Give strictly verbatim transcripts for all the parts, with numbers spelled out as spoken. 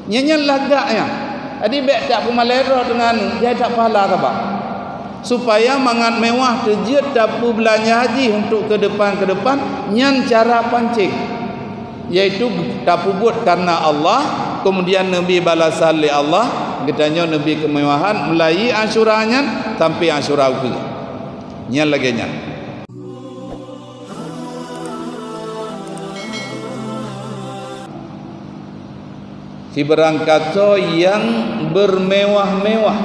Nyan, nyan lagak nyan. Jadi bék tapeumalée droe teungoh nyoe, jai that pahala saban. Supaya mangat mewah teujeuet tapeubeulanja jih untuk keudepan-keudepan, nyan cara pancéng. Yaitu tapeubuet karena Allah, kemudian neubi balasan lé Allah, geutanyoe neubi keumewahan meulayeue Asyura nyan sampai Asyura ukeue. Nyan lagée nyan. Sibarang kasoe nyang beumewah-mewah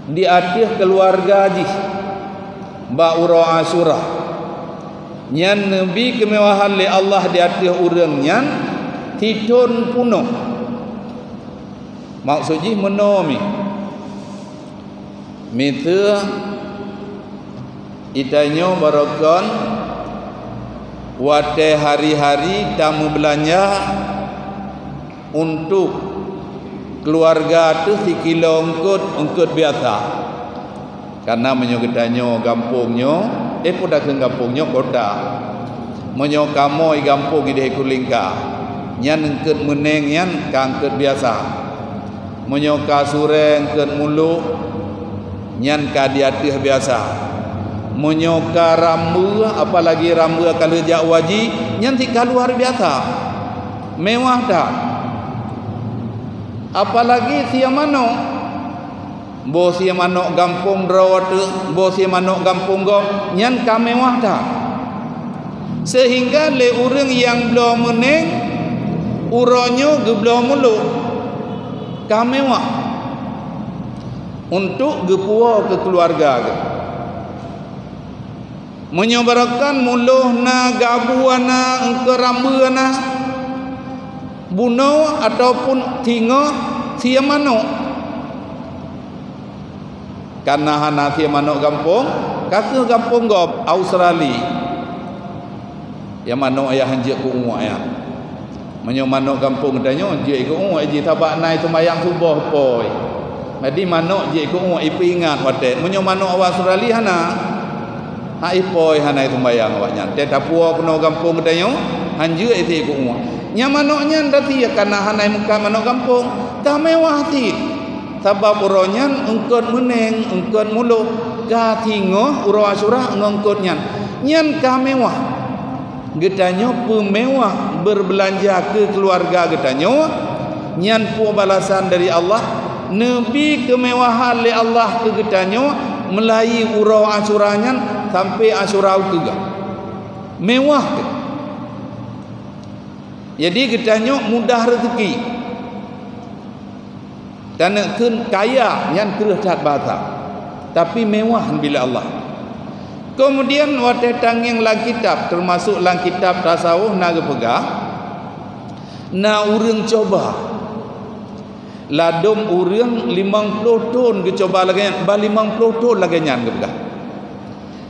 di ateueh keuluwarga jih bak uroe Asyura, nyan neubi keumewahan lé Allah di ateueh ureuëng nyan sithon punoh. Maksud jih meunoe mi. Miseue, geutanyoe barokon watée hari-hari tameubeulanja untuk keuluwarga teuh sikilo eungkot, eungkot biasa. Karena meunyoe geutanyoe gampông nyoe, eh, peue takheun gampông nyoe, kota. Meunyoe kamoe gampông ideh Kulingka, nyan eungkot meuneng nyan ka eungkot biasa. Meunyoe ka Sureng eungkot Mulok, nyan ka di ateueh biasa. Meunyoe ka rambeue, apalagi rambeue ka lheueh jak u haji, nyan cit ka luar biasa. Mewah that. Apalagi sie manok. Boh sie manok gampông droe teuh, boh sie manok gampông gob, nyan ka mewah that. Seuhingga lé ureuëng nyang bloe meuneng, uroe nyoe geubloe mulok, ka mewah untuk geupuwoe keu keuluwarga geuh. Meunyoe barokon muloh na, gabu na, eungkot rambeue na, bunoe ataupun singoh sie manok. Kana hana sie manok gampông, ka kheueh gampông gob, Australia. Ya manok ayah hanjeuet keu uek ya. Meunyoe manok gampông geutanyoe jeuet keu uek jih, sabab na seumayang suboh pôi. Jadi manok jeuet keu uek ipeuingat watée. Meunyoe manok awak Australia hana, hai pôi hana seumayang awaknyan. Tée tapuwoe keunoe gampông geutanyoe, hanjeuet isi keu uek. Nyang manok nyan tasi kana hana meukat manok gampông, ka mewah cit. Sabab uroe nyan eungkot meuneng, eungkot mulok, ka singoh uroe Asyura ngon eungkot nyan. Nyan ka mewah. Geutanyoe peumewah beubeulanja keu keuluwarga geutanyoe, nyan peue balasan dari Allah, neubi keumewahan lé Allah keu geutanyoe meulayeue uroe Asyura nyan sampoe Asyura ukeue. Mewah kheueh. Jadi geutanyoe mudah reuzeuki. Taneuk kheun kaya nyan kreueh that basa, tapi mewah bila Allah. Keumudian watée tangieng lam kitab, teumasok lam kitab tasawôh na geupeugah, na ureuëng cuba. Ladôm ureuëng limong ploh thon geucuba lagée nyan, ban limong ploh thon lagée nyan geupeugah.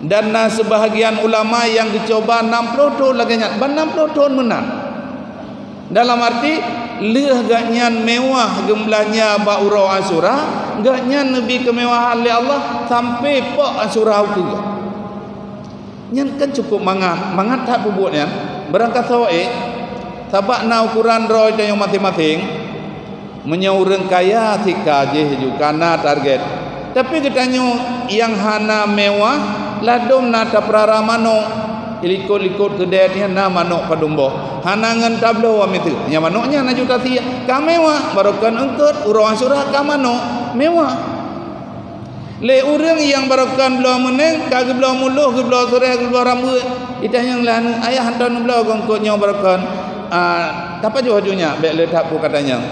Dan na seubahagian ulama nyang geucuba nam ploh thon lagée nyan, ban nam ploh thon meunan. Dalam arti, lheueh gobnyan mewah geubeulanja bak uroe Asyura, gobnyan neubi keumewahan lé Allah sampoe pok Asyura ukeue. Nyan kan cukup mangat, mangat that peubuet nyan. Barangkasoe, sabab na ukoran droe tanyoe maséng-maséng. Meunyoe ureuëng kaya sika jih ju kana target. Tapi geutanyoe nyang hana mewah, ladôm na tapeurara manok. Likot-likot keudè nyan na manok padum boh. Hana ngon tabloe miseue. Nyang manok nyan aju tasiek. Ka mewah, barokon eungkot, uroe Asyura ka manok. Mewah. Lé ureuëng nyang barokon bloe meuneng, ka geubloe muloh, geubloe sureh, geubloe rambeue, itanyong lé aneuk, "Ayah, hantom neubloe eungkot nyoe barokon, ah, tapajoh aju nyak, bék le that peue ka tanyong."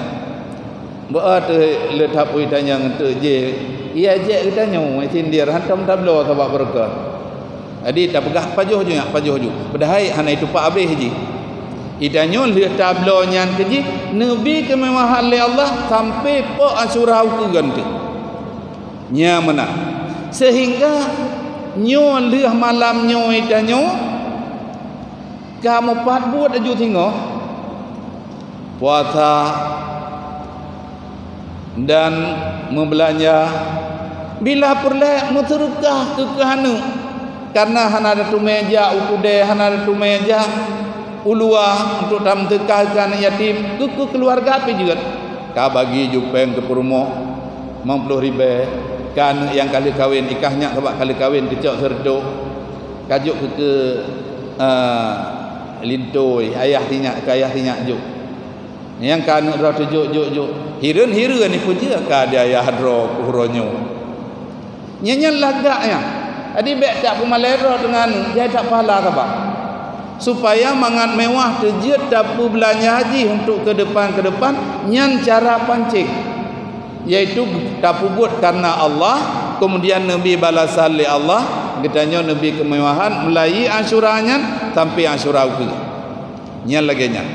Beu teuh le that peue itanyong teuk jih, iya jek geutanyoe sindir, hantom tabloe sabab barokon. Jadi tapeugah, "Pajoh aju nyak, pajoh aju." Padahai hana itupak abéh jih. Itanyoe lheueh tabloe nyan keu jih, neubi keumewahan lé Allah sampoe pok Asyura ukeue teuh. Nya meunan. Seuhingga nyoe lheueh malam nyoe tanyoe ka meupat buet aju singoh, puasa dan meubeulanja. Bila peureulée meuseudeukah keu keuh aneuk, karna hana tateumé jak u keudè, hana tateumé jak Uluwa untuk tameuseudeukah keu aneuk yatim, keu, keu keuluwarga pih jeuet. Ka bagi jupeng keu peurumoh limong ploh ribèe, keu aneuk nyang ka lheueh kawen, ikah nyak sabab ka lheueh kawen teucok seureutôh. Ka jok keu, keu, eh, lintô, ayah sinyak, keu ayah sinyak jok. Nyang ka aneuk droe teujok, jok, jok. Hireuen-hireuen ipeujeuet ka di ayah droe keu uroe nyoe. Nyan, nyan lagak nyan. Jadi bèk tapeumalèe droe teungoh aneuk, jai that pahala sabab. Supaya mangat mewah teujeuet tapeubeulanja jih untuk keu depan-keu depan, nyan cara pancéng. Yaitu tapeubuet karena Allah, kemudian neubi balasan lé Allah, geutanyoe neubi keumewahan meulayeue Asyura nyan sampai Asyura ukeue. Nyan lagèe nyan.